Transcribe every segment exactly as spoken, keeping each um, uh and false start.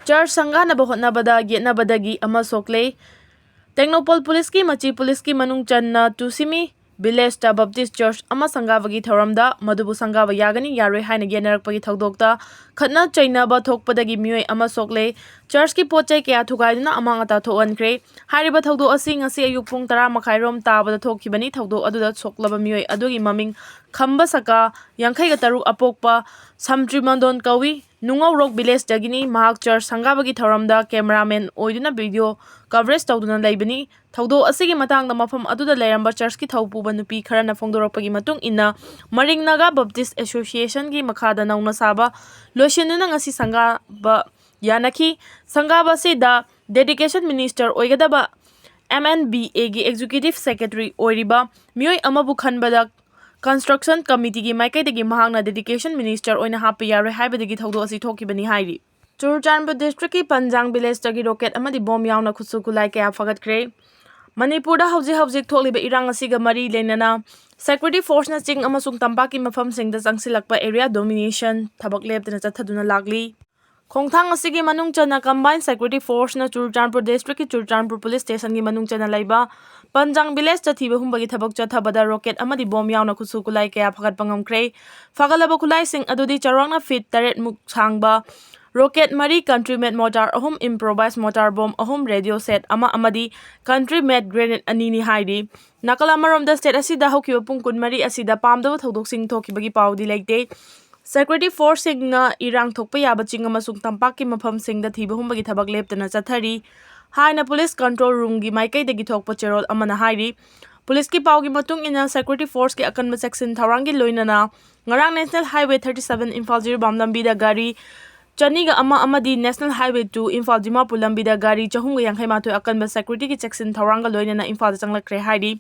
ꯆꯔꯆ ꯁꯪꯒꯥꯅꯕ ꯍꯣꯠꯅꯕꯗ ꯌꯦꯠꯅꯕꯗꯒꯤ ꯑꯃ ꯁꯣꯛꯂꯦ꯫ ꯇꯦꯡꯅꯧꯄꯜ ꯄꯨꯂꯤꯁꯀꯤ ꯃꯆꯤ ꯄꯨꯂꯤꯁꯀꯤ ꯃꯅꯨꯡ ꯆꯟꯅ ꯇꯨꯁꯤꯃꯤ ꯚꯤꯂꯦꯖꯇ ꯕꯞꯇꯤꯁ ꯆꯔꯆ ꯑꯃ ꯁꯪꯒꯥꯕꯒꯤ ꯊꯧꯔꯝꯗ ꯃꯗꯨꯕꯨ ꯁꯪꯒꯥꯕ ꯌꯥꯒꯅꯤ ꯌꯥꯔꯣꯏ ꯍꯥꯏꯅ ꯌꯦꯠꯅꯔꯛꯄꯒꯤ ꯊꯧꯗꯣꯛꯇ ꯈꯠꯅ ꯆꯩꯅꯕ ꯊꯣꯛꯄꯗꯒꯤ ꯃꯤꯑꯣꯏ ꯑꯃ ꯁꯣꯛꯂꯦ꯫ ꯆꯔꯆꯀꯤ ꯄꯣꯠ ꯆꯩ ꯀꯌꯥ ꯊꯨꯒꯥꯏꯗꯨꯅ ꯑꯃꯥꯡ ꯑꯇꯥ ꯊꯣꯛꯍꯟꯈ꯭ꯔꯦ꯫ ꯍꯥꯏꯔꯤꯕ ꯊꯧꯗꯣꯛ ꯑꯁꯤ ꯉꯁꯤ ꯑꯌꯨꯛ ꯄꯨꯡ ꯇꯔꯥ ꯃꯈꯥꯏꯔꯣꯝ ꯇꯥꯕꯗ ꯊꯣꯛꯈꯤꯕꯅꯤ꯫ ꯊꯧꯗꯣꯛ ꯑꯗꯨꯗ ꯁꯣꯛꯂꯕ ꯃꯤꯑꯣꯏ ꯑꯗꯨꯒꯤ ꯃꯃꯤꯡ ꯈꯝꯕ ꯁꯀꯥ, ꯌꯥꯡꯈꯩꯒ ꯇꯔꯨꯛ ꯑꯄꯣꯛꯄ ꯁꯝꯇ꯭ꯔꯤꯃꯟꯗꯣꯟ ꯀꯧꯏ꯫ ꯅꯨꯡꯉꯧꯔꯣꯛ ꯚꯤꯂꯦꯖꯇꯒꯤꯅꯤ꯫ ꯃꯍꯥꯛ ꯆꯔꯆ ꯁꯪꯒꯥꯕꯒꯤ ꯊꯧꯔꯝꯗ ꯀꯦꯃꯦꯔꯥꯃꯦꯟ ꯑꯣꯏꯗꯨꯅ ꯚꯤꯗꯤꯑꯣ ꯀꯚꯔꯦꯖ ꯇꯧꯗꯨꯅ ꯂꯩꯕꯅꯤ꯫ ꯊꯧꯗꯣꯛ ꯑꯁꯤꯒꯤ ꯃꯇꯥꯡꯗ ꯃꯐꯝ ꯑꯗꯨꯗ ꯂꯩꯔꯝꯕ ꯆꯔꯆꯀꯤ ꯊꯧꯄꯨꯕ ꯅꯨꯄꯤ ꯈꯔꯅ ꯐꯣꯡꯗꯣꯔꯛꯄꯒꯤ ꯃꯇꯨꯡ ꯏꯟꯅ, ꯃꯔꯤꯡ ꯅꯥꯒꯥ ꯕꯞꯇꯤꯁ ꯑꯦꯁꯣꯁꯤꯌꯦꯁꯟꯒꯤ ꯃꯈꯥꯗ ꯅꯧꯅ ꯁꯥꯕ ꯂꯣꯏꯁꯤꯟꯗꯨꯅ ꯉꯁꯤ ꯁꯪꯒꯥꯕ ꯌꯥꯅꯈꯤ꯫ ꯁꯪꯒꯥꯕ ꯑꯁꯤꯗ ꯗꯦꯗꯤꯀꯦꯁꯟ ꯃꯤꯅꯤꯁꯇꯔ ꯑꯣꯏꯒꯗꯕ ꯑꯦꯝ ꯑꯦꯟ ꯕꯤ ꯑꯦꯒꯤ ꯑꯦꯛꯖꯤꯀ꯭ꯌꯨꯇꯤꯚ ꯁꯦꯀ꯭ꯔꯦꯇꯔꯤ ꯑꯣꯏꯔꯤꯕ ꯃꯤꯑꯣꯏ ꯑꯃꯕꯨ ꯈꯟꯕꯗ ꯀꯟꯁꯇ꯭ꯔꯛꯁꯟ ꯀꯃꯤꯇꯤꯒꯤ ꯃꯥꯏꯀꯩꯗꯒꯤ ꯃꯍꯥꯛꯅ ꯗꯦꯗꯤꯀꯦꯁꯟ ꯃꯤꯅꯤꯁꯇꯔ ꯑꯣꯏꯅ ꯍꯥꯞꯄ ꯌꯥꯔꯣꯏ ꯍꯥꯏꯕꯗꯒꯤ ꯊꯧꯗꯣꯛ ꯑꯁꯤ ꯊꯣꯛꯈꯤꯕꯅꯤ ꯍꯥꯏꯔꯤ꯫ ꯆꯨꯔꯆꯥꯟꯄꯨꯔ ꯗꯤꯁꯇ꯭ꯔꯤꯛꯀꯤ ꯄꯟꯖꯥꯡ ꯚꯤꯂꯦꯖꯇꯒꯤ ꯔꯣꯀꯦꯠ ꯑꯃꯗꯤ ꯕꯣꯝ ꯌꯥꯎꯅ ꯈꯨꯠꯁꯨ ꯈꯨꯠꯂꯥꯏ ꯀꯌꯥ ꯐꯒꯠꯈ꯭ꯔꯦ꯫ ꯃꯅꯤꯄꯨꯔꯗ ꯍꯧꯖꯤꯛ ꯍꯧꯖꯤꯛ ꯊꯣꯛꯂꯤꯕ ꯏꯔꯥꯡ ꯑꯁꯤꯒ ꯃꯔꯤ ꯂꯩꯅꯅ ꯁꯦꯀ꯭ꯌꯨꯔꯤꯇꯤ ꯐꯣꯔꯁꯅ ꯆꯤꯡ ꯑꯃꯁꯨꯡ ꯇꯝꯄꯥꯛꯀꯤ ꯃꯐꯝꯁꯤꯡꯗ ꯆꯪꯁꯤꯜꯂꯛꯄ ꯑꯦꯔꯤꯌꯥ ꯗꯣꯃꯤꯅꯦꯁꯟ ꯊꯕꯛ ꯂꯦꯞꯇꯅ ꯆꯠꯊꯗꯨꯅ ꯂꯥꯛꯂꯤ꯫ ꯈꯣꯡꯊꯥꯡ ꯑꯁꯤꯒꯤ ꯃꯅꯨꯡ ꯆꯟꯅ ꯀꯝꯕꯥꯏꯟ ꯁꯦꯀ꯭ꯌꯨꯔꯤꯇꯤ ꯐꯣꯔꯁꯅ ꯆꯨꯔꯆꯥꯟꯄꯨꯔ ꯗꯤꯁꯇ꯭ꯔꯤꯛꯀꯤ ꯆꯨꯔꯆꯥꯟꯄꯨꯔ ꯄꯨꯂꯤꯁ ꯁ꯭ꯇꯦꯁꯟꯒꯤ ꯃꯅꯨꯡ ꯆꯟꯅ ꯂꯩꯕ ꯄꯟꯖꯥꯡ ꯚꯤꯂꯦꯖꯇ ꯊꯤꯕ ꯍꯨꯝꯕꯒꯤ ꯊꯕꯛ ꯆꯠꯊꯕꯗ ꯔꯣꯀꯦꯠ ꯑꯃꯗꯤ ꯕꯣꯝ ꯌꯥꯎꯅ ꯈꯨꯠꯁꯨ ꯈꯨꯠꯂꯥꯏ ꯀꯌꯥ ꯐꯒꯠꯄ ꯉꯝꯈ꯭ꯔꯦ꯫ ꯐꯒꯠꯂꯕ ꯈꯨꯠꯂꯥꯏꯁꯤꯡ ꯑꯗꯨꯗꯤ ꯆꯥꯎꯔꯥꯛꯅ ꯐꯤꯠ ꯇꯔꯦꯠ ꯃꯨꯛ ꯁꯥꯡꯕ ꯔꯣꯀꯦꯠ ꯃꯔꯤ, ꯀꯟꯇ꯭ꯔꯤ ꯃꯦꯗ ꯃꯣꯔꯇꯥꯔ ꯑꯍꯨꯝ, ꯏꯝꯄ꯭ꯔꯣꯚꯥꯏꯖ ꯃꯣꯔꯇꯥꯔ ꯕꯣꯝ ꯑꯍꯨꯝ, ꯔꯦꯗꯤꯑꯣ ꯁꯦꯠ ꯑꯃ ꯑꯃꯗꯤ ꯀꯟꯇ꯭ꯔꯤ ꯃꯦꯗ ꯒ꯭ꯔꯦꯅꯦꯗ ꯑꯅꯤꯅꯤ ꯍꯥꯏꯔꯤ꯫ ꯅꯥꯀꯜ ꯑꯃꯔꯣꯝꯗ, ꯁ꯭ꯇꯦꯠ ꯑꯁꯤꯗ ꯍꯧꯈꯤꯕ ꯄꯨꯡ ꯀꯨꯟꯃꯔꯤ ꯑꯁꯤꯗ ꯄꯥꯝꯗꯕ ꯊꯧꯗꯣꯛꯁꯤꯡ ꯊꯣꯛꯈꯤꯕꯒꯤ ꯄꯥꯎꯗꯤ ꯂꯩꯇꯦ꯫ ꯁꯦꯀ꯭ꯌꯨꯔꯤꯇꯤ ꯐꯣꯔꯁꯁꯤꯡꯅ ꯏꯔꯥꯡ ꯊꯣꯛꯄ ꯌꯥꯕ ꯆꯤꯡ ꯑꯃꯁꯨꯡ ꯇꯝꯄꯥꯛꯀꯤ ꯃꯐꯝꯁꯤꯡꯗ ꯊꯤꯕ ꯍꯨꯝꯕꯒꯤ ꯊꯕꯛ ꯂꯦꯞꯇꯅ ꯆꯠꯊꯔꯤ ꯍꯥꯏꯅ ꯄꯨꯂꯤꯁ ꯀꯟꯇ꯭ꯔꯣꯜ ꯔꯨꯝꯒꯤ ꯃꯥꯏꯀꯩꯗꯒꯤ ꯊꯣꯛꯄ ꯆꯦꯔꯣꯜ ꯑꯃꯅ ꯍꯥꯏꯔꯤ꯫ ꯄꯨꯂꯤꯁꯀꯤ ꯄꯥꯎꯒꯤ ꯃꯇꯨꯡ ꯏꯟꯅ, ꯁꯦꯀ꯭ꯌꯨꯔꯤꯇꯤ ꯐꯣꯔꯁꯀꯤ ꯑꯀꯟꯕ ꯆꯦꯛꯁꯤꯟ ꯊꯧꯔꯥꯡꯒꯤ ꯂꯣꯏꯅꯅ ꯉꯔꯥꯡ national highway thirty seven Imphal Jiribam ꯂꯝꯕꯤꯗ ꯒꯥꯔꯤ ꯆꯅꯤꯒ ꯑꯃ ꯑꯃꯗꯤ national highway two Imphal Dimapur ꯂꯝꯕꯤꯗ ꯒꯥꯔꯤ ꯆꯍꯨꯝꯒ ꯌꯥꯡꯈꯩ ꯃꯥꯊꯣꯏ ꯑꯀꯟꯕ ꯁꯦꯀ꯭ꯌꯨꯔꯤꯇꯤꯒꯤ ꯆꯦꯛꯁꯤꯟ ꯊꯧꯔꯥꯡꯒ ꯂꯣꯏꯅꯅ ꯏꯝꯐꯥꯜꯗ ꯆꯪꯂꯛꯈ꯭ꯔꯦ ꯍꯥꯏꯔꯤ꯫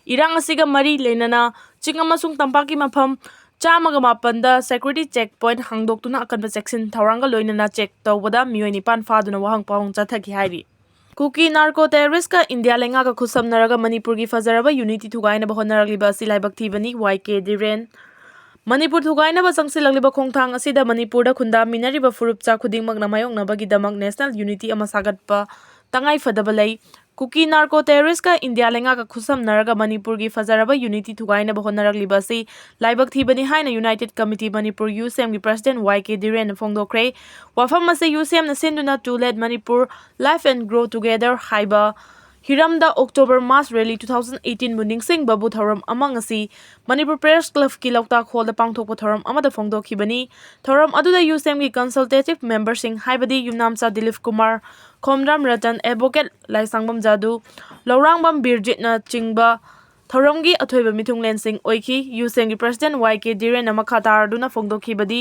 ꯏꯔꯥꯡ ꯑꯁꯤꯒ ꯃꯔꯤ ꯂꯩꯅꯅ ꯆꯤꯡ ꯑꯃꯁꯨꯡ ꯇꯝꯄꯥꯛꯀꯤ ꯃꯐꯝ ꯆꯥꯝꯃꯒ ꯃꯥꯄꯟꯗ ꯁꯦꯀ꯭ꯌꯨꯔꯤꯇꯤ ꯆꯦꯛ ꯄꯣꯏꯟꯠ ꯍꯥꯡꯗꯣꯛꯇꯨꯅ ꯑꯀꯟꯕ ꯆꯦꯛꯁꯤꯟ ꯊꯧꯔꯥꯡꯒ ꯂꯣꯏꯅꯅ ꯆꯦꯛ ꯇꯧꯕꯗ ꯃꯤꯑꯣꯏ ꯅꯤꯄꯥꯟ ꯐꯥꯗꯨꯅ ꯋꯥꯍꯪ ꯄꯥꯎꯍꯪ ꯆꯠꯊꯈꯤ ꯍꯥꯏꯔꯤ꯫ ꯀꯨꯀꯤ ꯅꯥꯔꯀꯣ ꯇꯦꯔꯣꯔꯤꯁꯀ ꯏꯟꯗꯤꯌꯥ ꯂꯩꯉꯥꯛꯀ ꯈꯨꯠꯁꯝꯅꯔꯒ ꯃꯅꯤꯄꯨꯔꯒꯤ ꯐꯖꯔꯕ ꯌꯨꯅꯤꯇꯤ ꯊꯨꯒꯥꯏꯅꯕ ꯍꯣꯠꯅꯔꯛꯂꯤꯕ ꯑꯁꯤ ꯂꯥꯏꯕꯛ ꯊꯤꯕꯅꯤ, ꯋꯥꯏ ꯀꯦ ꯙꯤꯔꯦꯟ꯫ ꯃꯅꯤꯄꯨꯔ ꯊꯨꯒꯥꯏꯅꯕ ꯆꯪꯁꯤꯜꯂꯛꯂꯤꯕ ꯈꯣꯡꯊꯥꯡ ꯑꯁꯤꯗ ꯃꯅꯤꯄꯨꯔꯗ ꯈꯨꯟꯗꯥꯃꯤꯟꯅꯔꯤꯕ ꯐꯨꯔꯨꯞꯆꯥ ꯈꯨꯗꯤꯡꯃꯛꯅ ꯃꯥꯌꯣꯛꯅꯕꯒꯤꯗꯃꯛ ꯅꯦꯁꯅꯦꯜ ꯌꯨꯅꯤꯇꯤ ꯑꯃ ꯁꯥꯒꯠꯄ ꯇꯉꯥꯏ ꯐꯗꯕ ꯂꯩ꯫ ꯀꯨꯀꯤ ꯅꯥꯔꯀꯣ ꯇꯦꯔꯣꯔꯤꯁꯀ ꯏꯟꯗꯤꯌꯥ ꯂꯩꯉꯥꯛꯀ ꯈꯨꯠꯁꯝꯅꯔꯒ ꯃꯅꯤꯄꯨꯔꯒꯤ ꯐꯖꯔꯕ ꯌꯨꯅꯤꯇꯤ ꯊꯨꯒꯥꯏꯅꯕ ꯍꯣꯠꯅꯔꯛꯂꯤꯕ ꯑꯁꯤ ꯂꯥꯏꯕꯛ ꯊꯤꯕꯅꯤ ꯍꯥꯏꯅ ꯌꯨꯅꯥꯏꯇꯦꯗ ꯀꯃꯤꯇꯤ ꯃꯅꯤꯄꯨꯔ, ꯌꯨꯁꯦꯝꯒꯤ ꯄ꯭ꯔꯁꯤꯗꯦꯟꯠ ꯋꯥꯏ ꯀꯦ ꯙꯤꯔꯦꯟꯅ ꯐꯣꯡꯗꯣꯛꯈ꯭ꯔꯦ꯫ ꯋꯥꯐꯝ ꯑꯁꯤ ꯌꯨꯁꯦꯝꯅ ꯁꯤꯟꯗꯨꯅ To Let Manipur Live and Grow Together ꯍꯥꯏꯕ ꯍꯤꯔꯝꯗ ꯑꯣꯛꯇꯣꯕꯔ ꯃꯥꯁ ꯔꯦꯂꯤ ꯇꯨ ꯊꯥꯎꯖꯟ ꯑꯩꯠꯇꯤꯟꯕꯨ ꯅꯤꯡꯁꯤꯡꯕꯕꯨ ꯊꯧꯔꯝ ꯑꯃ ꯉꯁꯤ ꯃꯅꯤꯄꯨꯔ ꯄ꯭ꯔꯦꯁ ꯀ꯭ꯂꯕꯀꯤ ꯂꯣꯛꯇꯥꯛ ꯍꯣꯜꯗ ꯄꯥꯡꯊꯣꯛꯄ ꯊꯧꯔꯝ ꯑꯃꯗ ꯐꯣꯡꯗꯣꯛꯈꯤꯕꯅꯤ꯫ ꯊꯧꯔꯝ ꯑꯗꯨꯗ ꯌꯨꯁꯦꯝꯒꯤ ꯀꯟꯁꯜꯇꯦꯇꯤꯚ ꯃꯦꯝꯕꯔꯁꯤꯡ ꯍꯥꯏꯕꯗꯤ ꯌꯨꯝꯅꯥꯝꯆꯥ ꯗꯤꯂꯤꯞ ꯀꯨꯃꯥꯔ, ꯈꯣꯝꯗ꯭ꯔꯥꯝ ꯔꯇꯟ, ꯑꯦꯗꯚꯣꯀꯦꯠ ꯂꯥꯏꯁꯥꯡꯕꯝ ꯖꯥꯗꯨ, ꯂꯧꯔꯥꯡꯕꯝ ꯕꯤꯔꯖꯤꯠꯅ ꯆꯤꯡꯕ ꯊꯧꯔꯝꯒꯤ ꯑꯊꯣꯏꯕ ꯃꯤꯊꯨꯡꯂꯦꯟꯁꯤꯡ ꯑꯣꯏꯈꯤ꯫ ꯌꯨꯁꯦꯝꯒꯤ ꯄ꯭ꯔꯁꯤꯗꯦꯟꯠ ꯋꯥꯏ ꯀꯦ ꯙꯤꯔꯦꯟꯅ ꯃꯈꯥ ꯇꯥꯔꯗꯨꯅ ꯐꯣꯡꯗꯣꯛꯈꯤꯕꯗꯤ,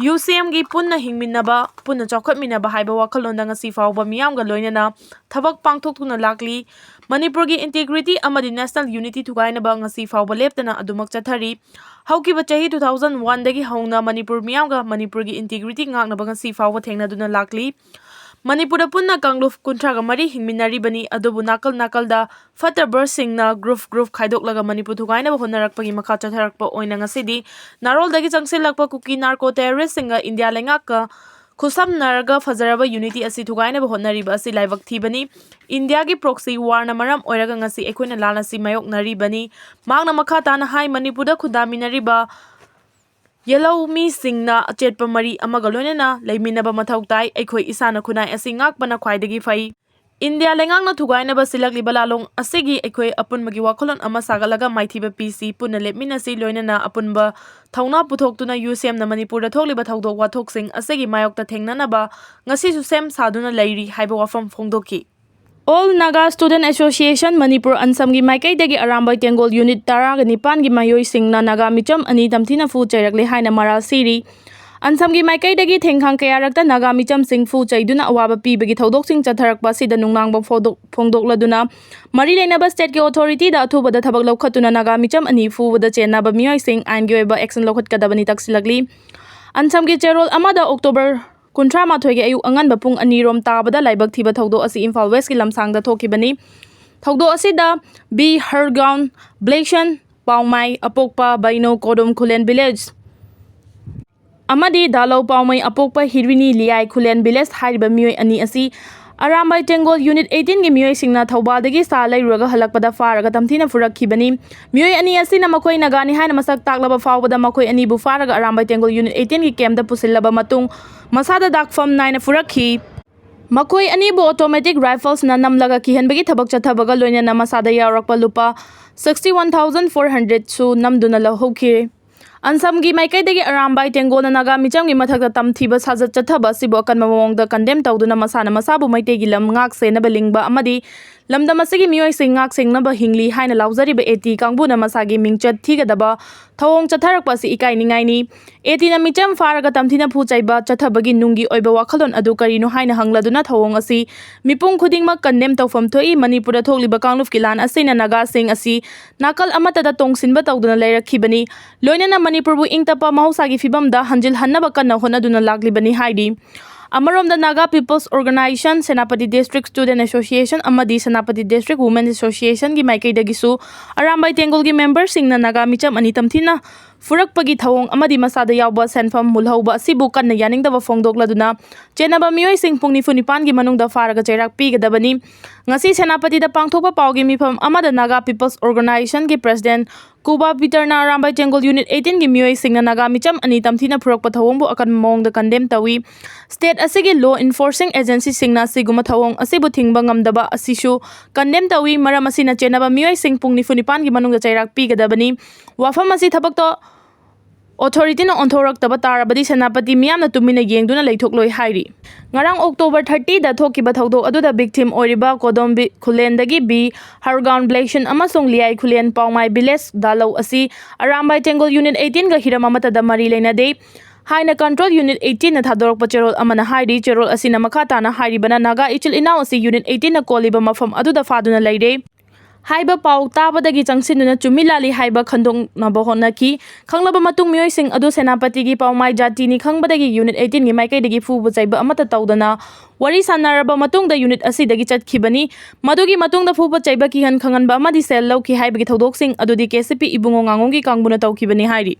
ꯌꯨꯁꯦꯝꯒꯤ ꯄꯨꯟꯅ ꯍꯤꯡꯃꯤꯟꯅꯕ, ꯄꯨꯟꯅ ꯆꯥꯎꯈꯠꯃꯤꯟꯅꯕ ꯍꯥꯏꯕ ꯋꯥꯈꯜꯂꯣꯟꯗ ꯉꯁꯤ ꯐꯥꯎꯕ ꯃꯤꯌꯥꯝꯒ ꯂꯣꯏꯅꯅ ꯊꯕꯛ ꯄꯥꯡꯊꯣꯛꯇꯨꯅ ꯂꯥꯛꯂꯤ꯫ ꯃꯅꯤꯄꯨꯔꯒꯤ ꯏꯟꯇꯤꯒ꯭ꯔꯤꯇꯤ ꯑꯃꯗꯤ ꯅꯦꯁꯅꯦꯜ ꯌꯨꯅꯤꯇꯤ ꯊꯨꯒꯥꯏꯅꯕ ꯉꯁꯤ ꯐꯥꯎꯕ ꯂꯦꯞꯇꯅ ꯑꯗꯨꯃꯛ ꯆꯠꯊꯔꯤ꯫ ꯍꯧꯈꯤꯕ ꯆꯍꯤ ꯇꯨ ꯊꯥꯎꯖꯟ ꯋꯥꯟꯗꯒꯤ ꯍꯧꯅ ꯃꯅꯤꯄꯨꯔ ꯃꯤꯌꯥꯝꯒ ꯃꯅꯤꯄꯨꯔꯒꯤ ꯏꯟꯇꯤꯒ꯭ꯔꯤꯇꯤ ꯉꯥꯛꯅꯕ ꯉꯁꯤ ꯐꯥꯎꯕ ꯊꯦꯡꯅꯗꯨꯅ ꯂꯥꯛꯂꯤ꯫ ꯃꯅꯤꯄꯨꯔꯗ ꯄꯨꯟꯅ ꯀꯥꯡꯂꯨꯞ ꯀꯨꯟꯊ꯭ꯔꯥꯒ ꯃꯔꯤ ꯍꯤꯡꯃꯤꯟꯅꯔꯤꯕꯅꯤ, ꯑꯗꯨꯕꯨ ꯅꯥꯀꯜ ꯅꯥꯀꯜꯗ ꯐꯠꯇꯕꯁꯤꯡꯅ ꯒ꯭ꯔꯨꯞ ꯒ꯭ꯔꯨꯞ ꯈꯥꯏꯗꯣꯛꯂꯒ ꯃꯅꯤꯄꯨꯔ ꯊꯨꯒꯥꯏꯅꯕ ꯍꯣꯠꯅꯔꯛꯄꯒꯤ ꯃꯈꯥ ꯆꯠꯊꯔꯛꯄ ꯑꯣꯏꯅ ꯉꯁꯤꯗꯤ ꯅꯥꯔꯣꯜꯗꯒꯤ ꯆꯪꯁꯤꯜꯂꯛꯄ ꯀꯨꯀꯤ ꯅꯥꯔꯀꯣ ꯇꯦꯔꯣꯔꯤꯁꯁꯤꯡꯒ ꯏꯟꯗꯤꯌꯥ ꯂꯩꯉꯥꯛꯀ ꯈꯨꯠꯁꯝꯅꯔꯒ ꯐꯖꯔꯕ ꯌꯨꯅꯤꯇꯤ ꯑꯁꯤ ꯊꯨꯒꯥꯏꯅꯕ ꯍꯣꯠꯅꯔꯤꯕ ꯑꯁꯤ ꯂꯥꯏꯕꯛ ꯊꯤꯕꯅꯤ꯫ ꯏꯟꯗꯤꯌꯥꯒꯤ ꯄ꯭ꯔꯣꯛꯁꯤ ꯋꯥꯔꯅ ꯃꯔꯝ ꯑꯣꯏꯔꯒ ꯉꯁꯤ ꯑꯩꯈꯣꯏꯅ ꯂꯥꯟ ꯑꯁꯤ ꯃꯥꯌꯣꯛꯅꯔꯤꯕꯅꯤ꯫ ꯃꯍꯥꯛꯅ ꯃꯈꯥ ꯇꯥꯅ ꯍꯥꯏ, ꯃꯅꯤꯄꯨꯔꯗ ꯈꯨꯟꯗꯥꯃꯤꯟꯅꯔꯤꯕ ꯌꯦꯜꯍꯧꯃꯤꯁꯤꯡꯅ ꯑꯆꯦꯠꯄ ꯃꯔꯤ ꯑꯃꯒ ꯂꯣꯏꯅꯅ ꯂꯩꯃꯤꯟꯅꯕ ꯃꯊꯧ ꯇꯥꯏ꯫ ꯑꯩꯈꯣꯏ ꯏꯁꯥꯅ ꯈꯨꯟꯅꯥꯏ ꯑꯁꯤ ꯉꯥꯛꯄꯅ ꯈ꯭ꯋꯥꯏꯗꯒꯤ ꯐꯩ꯫ ꯏꯟꯗꯤꯌꯥ ꯂꯩꯉꯥꯛꯅ ꯊꯨꯒꯥꯏꯅꯕ ꯁꯤꯜꯂꯛꯂꯤꯕ ꯂꯥꯂꯣꯡ ꯑꯁꯤꯒꯤ ꯑꯩꯈꯣꯏ ꯑꯄꯨꯟꯕꯒꯤ ꯋꯥꯈꯜꯂꯣꯟ ꯑꯃ ꯁꯥꯒꯠꯂꯒ ꯃꯥꯏꯊꯤꯕ ꯄꯤꯁꯤ, ꯄꯨꯟꯅ ꯂꯦꯞꯃꯤꯟꯅꯁꯤ, ꯂꯣꯏꯅꯅ ꯑꯄꯨꯟꯕ ꯊꯧꯅꯥ ꯄꯨꯊꯣꯛꯇꯨꯅ ꯌꯨꯁꯦꯝꯅ ꯃꯅꯤꯄꯨꯔꯗ ꯊꯣꯛꯂꯤꯕ ꯊꯧꯗꯣꯛ ꯋꯥꯊꯣꯛꯁꯤꯡ ꯑꯁꯤꯒꯤ ꯃꯥꯌꯣꯛꯇ ꯊꯦꯡꯅꯅꯕ ꯉꯁꯤꯁꯨ ꯁꯦꯝ ꯁꯥꯗꯨꯅ ꯂꯩꯔꯤ ꯍꯥꯏꯕ ꯋꯥꯐꯝ ꯐꯣꯡꯗꯣꯛꯈꯤ꯫ All Naga Student Association Manipur, ꯑꯟꯁꯝꯒꯤ ꯃꯥꯏꯀꯩꯗꯒꯤ ꯑꯔꯥꯝꯕꯥꯏ ꯇꯦꯡꯒꯣꯜ ꯌꯨꯅꯤꯠ ꯇꯔꯥꯒ ꯅꯤꯄꯥꯟꯒꯤ ꯃꯤꯑꯣꯏꯁꯤꯡꯅ ꯅꯥꯒꯥ ꯃꯤꯆꯝ ꯑꯅꯤ ꯇꯝꯊꯤꯅ ꯐꯨ ꯆꯩꯔꯛꯂꯦ ꯍꯥꯏꯅ ꯃꯔꯥꯜ ꯁꯤꯔꯤ꯫ ꯑꯟꯁꯝꯒꯤ ꯃꯥꯏꯀꯩꯗꯒꯤ ꯊꯦꯡꯈꯥꯡ ꯀꯌꯥꯔꯛꯇ ꯅꯥꯒꯥ ꯃꯤꯆꯝꯁꯤꯡ ꯐꯨ ꯆꯩꯗꯨꯅ ꯑꯋꯥꯕ ꯄꯤꯕꯒꯤ ꯊꯧꯗꯣꯛꯁꯤꯡ ꯆꯠꯊꯔꯛꯄ ꯑꯁꯤꯗ ꯅꯨꯡꯅꯥꯡꯕ ꯐꯣꯡꯗꯣꯛ-, ꯐꯣꯡꯗꯣꯛꯂꯗꯨꯅ ꯃꯔꯤ ꯂꯩꯅꯕ ꯁ꯭ꯇꯦꯠꯀꯤ ꯑꯣꯊꯣꯔꯤꯇꯤꯗ ꯑꯊꯨꯕꯗ ꯊꯕꯛ ꯂꯧꯈꯠꯇꯨꯅ ꯅꯥꯒꯥ ꯃꯤꯆꯝ ꯑꯅꯤ ꯐꯨꯕꯗ ꯆꯦꯟꯅꯕ ꯃꯤꯑꯣꯏꯁꯤꯡ ꯑꯥꯏꯟꯒꯤ ꯑꯣꯏꯕ ꯑꯦꯛꯁꯟ ꯂꯧꯈꯠꯀꯗꯕꯅꯤ ꯇꯛꯁꯤꯜꯂꯛꯂꯤ꯫ ꯑꯟꯁꯝꯒꯤ ꯆꯦꯔꯣꯜ ꯑꯃꯗ ꯑꯣꯛꯇꯣꯕꯔ ꯀꯨꯟꯊ꯭ꯔꯥ ꯃꯥꯊꯣꯏꯒꯤ ꯑꯌꯨꯛ ꯑꯉꯟꯕ ꯄꯨꯡ ꯑꯅꯤꯔꯣꯝ ꯇꯥꯕꯗ ꯂꯥꯏꯕꯛ ꯊꯤꯕ ꯊꯧꯗꯣꯛ ꯑꯁꯤ ꯏꯝꯐꯥꯜ ꯋꯦꯁꯀꯤ ꯂꯝꯁꯥꯡꯗ ꯊꯣꯛꯈꯤꯕꯅꯤ꯫ ꯊꯧꯗꯣꯛ ꯑꯁꯤꯗ ꯕꯤ ꯍꯔꯒꯥꯎꯟ, ꯕ꯭ꯂꯦꯁꯟ, ꯄꯥꯎꯃꯥꯏ ꯑꯄꯣꯛꯄ ꯕꯩꯅꯣ ꯀꯣꯗꯣꯝ ꯈꯨꯂꯦꯟ ꯚꯤꯂꯦꯖ ꯑꯃꯗꯤ ꯗꯥꯂꯧ ꯄꯥꯎꯃꯩ ꯑꯄꯣꯛꯄ ꯍꯤꯔꯤꯅꯤ ꯂꯤꯌꯥꯏ ꯈꯨꯂꯦꯟ ꯚꯤꯂꯦꯖ ꯍꯥꯏꯔꯤꯕ ꯃꯤꯑꯣꯏ ꯑꯅꯤ ꯑꯁꯤ ꯑꯔꯥꯝꯕꯥꯏ ꯇꯦꯡꯒꯣꯜ ꯌꯨꯅꯤꯠ ꯑꯩꯠꯇꯤꯟꯒꯤ ꯃꯤꯑꯣꯏꯁꯤꯡꯅ ꯊꯧꯕꯥꯜꯗꯒꯤ ꯁꯥ ꯂꯩꯔꯨꯔꯒ ꯍꯜꯂꯛꯄꯗ ꯐꯥꯔꯒ ꯇꯝꯊꯤꯅ ꯐꯨꯔꯛꯈꯤꯕꯅꯤ꯫ ꯃꯤꯑꯣꯏ ꯑꯅꯤ ꯑꯁꯤꯅ ꯃꯈꯣꯏ ꯅꯥꯒꯥꯅꯤ ꯍꯥꯏꯅ ꯃꯁꯛ ꯇꯥꯛꯂꯕ ꯐꯥꯎꯕꯗ ꯃꯈꯣꯏ ꯑꯅꯤꯕꯨ ꯐꯥꯔꯒ ꯑꯔꯥꯝꯕꯥꯏ ꯇꯦꯡꯒꯣꯜ ꯌꯨꯅꯤꯠ ꯑꯩꯠꯇꯤꯟꯒꯤ ꯀꯦꯝꯞꯇ ꯄꯨꯁꯤꯜꯂꯕ ꯃꯇꯨꯡ ꯃꯁꯥꯗ ꯗꯥꯛꯐꯝ ꯅꯥꯏꯅ ꯐꯨꯔꯛꯈꯤ꯫ ꯃꯈꯣꯏ ꯑꯅꯤꯕꯨ ꯑꯣꯇꯣꯃꯦꯇꯤꯛ ꯔꯥꯏꯐꯜꯁꯅ ꯅꯝꯂꯒ ꯀꯤꯍꯟꯕꯒꯤ ꯊꯕꯛ ꯆꯠꯊꯕꯒ ꯂꯣꯏꯅꯅ ꯃꯁꯥꯗ ꯌꯥꯎꯔꯛꯄ ꯂꯨꯄꯥ ꯁꯤꯛꯁꯇꯤ ꯋꯥꯟ ꯊꯥꯎꯖꯟ ꯐꯣꯔ ꯍꯟꯗ꯭ꯔꯦꯗꯁꯨ ꯅꯝꯗꯨꯅ ꯂꯧꯍꯧꯈꯤ꯫ ꯑꯟꯁꯝꯒꯤ ꯃꯥꯏꯀꯩꯗꯒꯤ ꯑꯔꯥꯝꯕꯥꯏ ꯇꯦꯡꯒꯣꯜꯅ ꯅꯥꯒꯥ ꯃꯤꯆꯝꯒꯤ ꯃꯊꯛꯇ ꯇꯝꯊꯤꯕ ꯁꯥꯖꯠ ꯆꯠꯊꯕ ꯑꯁꯤꯕꯨ ꯑꯀꯟꯕ ꯃꯑꯣꯡꯗ ꯀꯟꯗꯦꯝ ꯇꯧꯗꯨꯅ ꯃꯁꯥꯅ ꯃꯁꯥꯕꯨ ꯃꯩꯇꯩꯒꯤ ꯂꯝ ꯉꯥꯛ ꯁꯦꯟꯅꯕ ꯂꯤꯡꯕ ꯑꯃꯗꯤ ꯂꯝꯗꯝ ꯑꯁꯤꯒꯤ ꯃꯤꯑꯣꯏꯁꯤꯡ ꯉꯥꯛ ꯁꯦꯟꯅꯕ ꯍꯤꯡꯂꯤ ꯍꯥꯏꯅ ꯂꯥꯎꯖꯔꯤꯕ ꯑꯦ ꯇꯤ ꯀꯥꯡꯕꯨꯅ ꯃꯁꯥꯒꯤ ꯃꯤꯡꯆꯠ ꯊꯤꯒꯗꯕ ꯊꯧꯑꯣꯡ ꯆꯠꯊꯔꯛꯄ ꯑꯁꯤ ꯏꯀꯥꯏꯅꯤꯡꯉꯥꯏꯅꯤ꯫ ꯑꯦ ꯇꯤꯅ ꯃꯤꯆꯝ ꯐꯥꯔꯒ ꯇꯝꯊꯤꯅ ꯐꯨ ꯆꯩꯕ ꯆꯠꯊꯕꯒꯤ ꯅꯨꯡꯒꯤ ꯑꯣꯏꯕ ꯋꯥꯈꯜꯂꯣꯟ ꯑꯗꯨ ꯀꯔꯤꯅꯣ ꯍꯥꯏꯅ ꯍꯪꯂꯗꯨꯅ ꯊꯧꯑꯣꯡ ꯑꯁꯤ ꯃꯤꯄꯨꯝ ꯈꯨꯗꯤꯡꯃꯛ ꯀꯟꯗꯦꯝ ꯇꯧꯐꯝ ꯊꯣꯛꯏ꯫ ꯃꯅꯤꯄꯨꯔꯗ ꯊꯣꯛꯂꯤꯕ ꯀꯥꯡꯂꯨꯞꯀꯤ ꯂꯥꯟ ꯑꯁꯤꯅ ꯅꯥꯒꯥꯁꯤꯡ ꯑꯁꯤ ꯅꯥꯀꯜ ꯑꯃꯠꯇꯗ ꯇꯣꯡꯁꯤꯟꯕ ꯇꯧꯗꯨꯅ ꯂꯩꯔꯛꯈꯤꯕꯅꯤ꯫ ꯂꯣꯏꯅꯅ ꯃꯅꯤꯄꯨꯔꯕꯨ ꯏꯪ ꯇꯞꯄ ꯃꯍꯧꯁꯥꯒꯤ ꯐꯤꯕꯝꯗ ꯍꯟꯖꯤꯜꯍꯟꯅꯕ ꯀꯟꯅ ꯍꯣꯠꯅꯗꯨꯅ ꯂꯥꯛꯂꯤꯕꯅꯤ ꯍꯥꯏꯔꯤ꯫ ꯑꯃꯔꯣꯝꯗ Naga people's organisation, Senapati district student association ꯑꯃꯗꯤ ꯁꯦꯅꯥꯄꯇꯤ ꯗꯤꯁꯇ꯭ꯔꯤꯛ ꯋꯨꯃꯦꯟ ꯑꯦꯁꯣꯁꯤꯌꯦꯁꯟꯒꯤ ꯃꯥꯏꯀꯩꯗꯒꯤꯁꯨ ꯑꯔꯥꯝꯕꯥꯏ ꯇꯦꯡꯒꯣꯜꯒꯤ ꯃꯦꯝꯕꯔꯁꯤꯡꯅ ꯅꯥꯒꯥ ꯃꯤꯆꯝ ꯑꯅꯤ ꯇꯝꯊꯤꯅ ꯐꯨꯔꯛꯄꯒꯤ ꯊꯧꯑꯣꯡ ꯑꯃꯗꯤ ꯃꯁꯥꯗ ꯌꯥꯎꯕ ꯁꯦꯟꯐꯝ ꯃꯨꯜꯍꯧꯕ ꯑꯁꯤꯕꯨ ꯀꯟꯅ ꯌꯥꯅꯤꯡꯗꯕ ꯐꯣꯡꯗꯣꯛꯂꯗꯨꯅ ꯆꯦꯟꯅꯕ ꯃꯤꯑꯣꯏꯁꯤꯡ ꯄꯨꯡ ꯅꯤꯐꯨ ꯅꯤꯄꯥꯟꯒꯤ ꯃꯅꯨꯡꯗ ꯐꯥꯔꯒ ꯆꯩꯔꯥꯛ ꯄꯤꯒꯗꯕꯅꯤ꯫ ꯉꯁꯤ ꯁꯦꯅꯥꯄꯇꯤꯗ ꯄꯥꯡꯊꯣꯛꯄ ꯄꯥꯎꯒꯤ ꯃꯤꯐꯝ ꯑꯃꯗ ꯅꯥꯒꯥ ꯄꯤꯄꯜꯁ ꯑꯣꯔꯒꯅꯥꯏꯖꯦꯁꯟꯒꯤ ꯄ꯭ꯔꯦꯁꯤꯗꯦꯟꯠ ꯀꯨꯕꯥ ꯄꯤꯇꯔꯅ ꯑꯔꯥꯝꯕꯥꯏ ꯇꯦꯡꯒꯣꯜ ꯌꯨꯅꯤꯠ ꯑꯩꯠꯇꯤꯟꯒꯤ ꯃꯤꯑꯣꯏꯁꯤꯡꯅ ꯅꯥꯒꯥ ꯃꯤꯆꯝ ꯑꯅꯤ ꯇꯝꯊꯤꯅ ꯐꯨꯔꯛꯄ ꯊꯧꯑꯣꯡꯕꯨ ꯑꯀꯟꯕ ꯃꯑꯣꯡꯗ ꯀꯟꯗꯦꯝ ꯇꯧꯏ꯫ ꯁ꯭ꯇꯦꯠ ꯑꯁꯤꯒꯤ ꯂꯣ ꯏꯟꯐꯣꯔꯁꯤꯡ ꯑꯦꯖꯦꯟꯁꯤꯁꯤꯡꯅ ꯑꯁꯤꯒꯨꯝꯕ ꯊꯧꯑꯣꯡ ꯑꯁꯤꯕꯨ ꯊꯤꯡꯕ ꯉꯝꯗꯕ ꯑꯁꯤꯁꯨ ꯀꯟꯗꯦꯝ ꯇꯧꯏ꯫ ꯃꯔꯝ ꯑꯁꯤꯅ ꯆꯦꯟꯅꯕ ꯃꯤꯑꯣꯏꯁꯤꯡ ꯄꯨꯡ ꯅꯤꯐꯨ ꯅꯤꯄꯥꯟꯒꯤ ꯃꯅꯨꯡꯗ ꯆꯩꯔꯥꯛ ꯄꯤꯒꯗꯕꯅꯤ꯫ ꯋꯥꯐꯝ ꯑꯁꯤ ꯊꯕꯛꯇ ꯑꯣꯊꯣꯔꯤꯇꯤꯅ ꯑꯣꯟꯊꯣꯔꯛꯇꯕ ꯇꯥꯔꯕꯗꯤ ꯁꯦꯅꯥꯄꯇꯤ ꯃꯤꯌꯥꯝꯅ ꯇꯨꯃꯤꯟꯅ ꯌꯦꯡꯗꯨꯅ ꯂꯩꯊꯣꯛꯂꯣꯏ ꯍꯥꯏꯔꯤ꯫ ꯉꯔꯥꯡ ꯑꯣꯛꯇꯣꯕꯔ ꯊꯥꯔꯇꯤꯗ ꯊꯣꯛꯈꯤꯕ ꯊꯧꯗꯣꯛ ꯑꯗꯨꯗ ꯚꯤꯛꯇꯤꯝ ꯑꯣꯏꯔꯤꯕ ꯀꯣꯗꯣꯝꯕꯤ ꯈꯨꯂꯦꯟꯗꯒꯤ ꯕꯤ ꯍꯔꯒꯥꯎꯟ ꯕ꯭ꯂꯦꯁꯟ ꯑꯃꯁꯨꯡ ꯂꯤꯌꯥꯏ ꯈꯨꯂꯦꯟ ꯄꯥꯎꯃꯥꯏ ꯚꯤꯂꯦꯖ ꯗꯥꯂꯧ ꯑꯁꯤ ꯑꯔꯥꯝꯕꯥꯏ ꯇꯦꯡꯒꯣꯜ ꯌꯨꯅꯤꯠ ꯑꯩꯠꯇꯤꯟꯒ ꯍꯤꯔꯝ ꯑꯃꯠꯇꯗ ꯃꯔꯤ ꯂꯩꯅꯗꯦ ꯍꯥꯏꯅ ꯀꯟꯇ꯭ꯔꯣꯜ ꯌꯨꯅꯤꯠ ꯑꯩꯠꯇꯤꯟꯅ ꯊꯥꯗꯣꯔꯛꯄ ꯆꯦꯔꯣꯜ ꯑꯃꯅ ꯍꯥꯏꯔꯤ꯫ ꯆꯦꯔꯣꯜ ꯑꯁꯤꯅ ꯃꯈꯥ ꯇꯥꯅ ꯍꯥꯏꯔꯤꯕꯅ ꯅꯥꯒꯥ ꯏꯆꯤꯜ ꯏꯅꯥꯎ ꯑꯁꯤ ꯌꯨꯅꯤꯠ ꯑꯩꯠꯇꯤꯟꯅ ꯀꯣꯜꯂꯤꯕ ꯃꯐꯝ ꯑꯗꯨꯗ ꯐꯥꯗꯨꯅ ꯂꯩꯔꯦ꯫ ꯍꯥꯏꯕ ꯄꯥꯎ ꯇꯥꯕꯗꯒꯤ ꯆꯪꯁꯤꯟꯗꯨꯅ ꯆꯨꯝꯃꯤ ꯂꯥꯜꯂꯤ ꯍꯥꯏꯕ ꯈꯟꯗꯣꯛꯅꯕ ꯍꯣꯠꯅꯈꯤ꯫ ꯈꯪꯂꯕ ꯃꯇꯨꯡ ꯃꯤꯑꯣꯏꯁꯤꯡ ꯑꯗꯨ ꯁꯦꯅꯥꯄꯇꯤꯒꯤ ꯄꯥꯎꯃꯥꯏ ꯖꯥꯇꯤꯅꯤ ꯈꯪꯕꯗꯒꯤ ꯌꯨꯅꯤꯠ ꯑꯩꯠꯇꯤꯟꯒꯤ ꯃꯥꯏꯀꯩꯗꯒꯤ ꯐꯨꯕ ꯆꯩꯕ ꯑꯃꯠꯇ ꯇꯧꯗꯅ ꯋꯥꯔꯤ ꯁꯥꯟꯅꯔꯕ ꯃꯇꯨꯡꯗ ꯌꯨꯅꯤꯠ ꯑꯁꯤꯗꯒꯤ ꯆꯠꯈꯤꯕꯅꯤ꯫ ꯃꯗꯨꯒꯤ ꯃꯇꯨꯡꯗ ꯐꯨꯕ ꯆꯩꯕ, ꯀꯤꯍꯟ ꯈꯪꯍꯟꯕ ꯑꯃꯗꯤ ꯁꯦꯜ ꯂꯧꯈꯤ ꯍꯥꯏꯕꯒꯤ ꯊꯧꯗꯣꯛꯁꯤꯡ ꯑꯗꯨꯗꯤ ꯀꯦ ꯁꯤ ꯄꯤ ꯏꯕꯨꯡꯉꯣ ꯉꯥꯉꯣꯝꯒꯤ ꯀꯥꯡꯕꯨꯅ ꯇꯧꯈꯤꯕꯅꯤ ꯍꯥꯏꯔꯤ꯫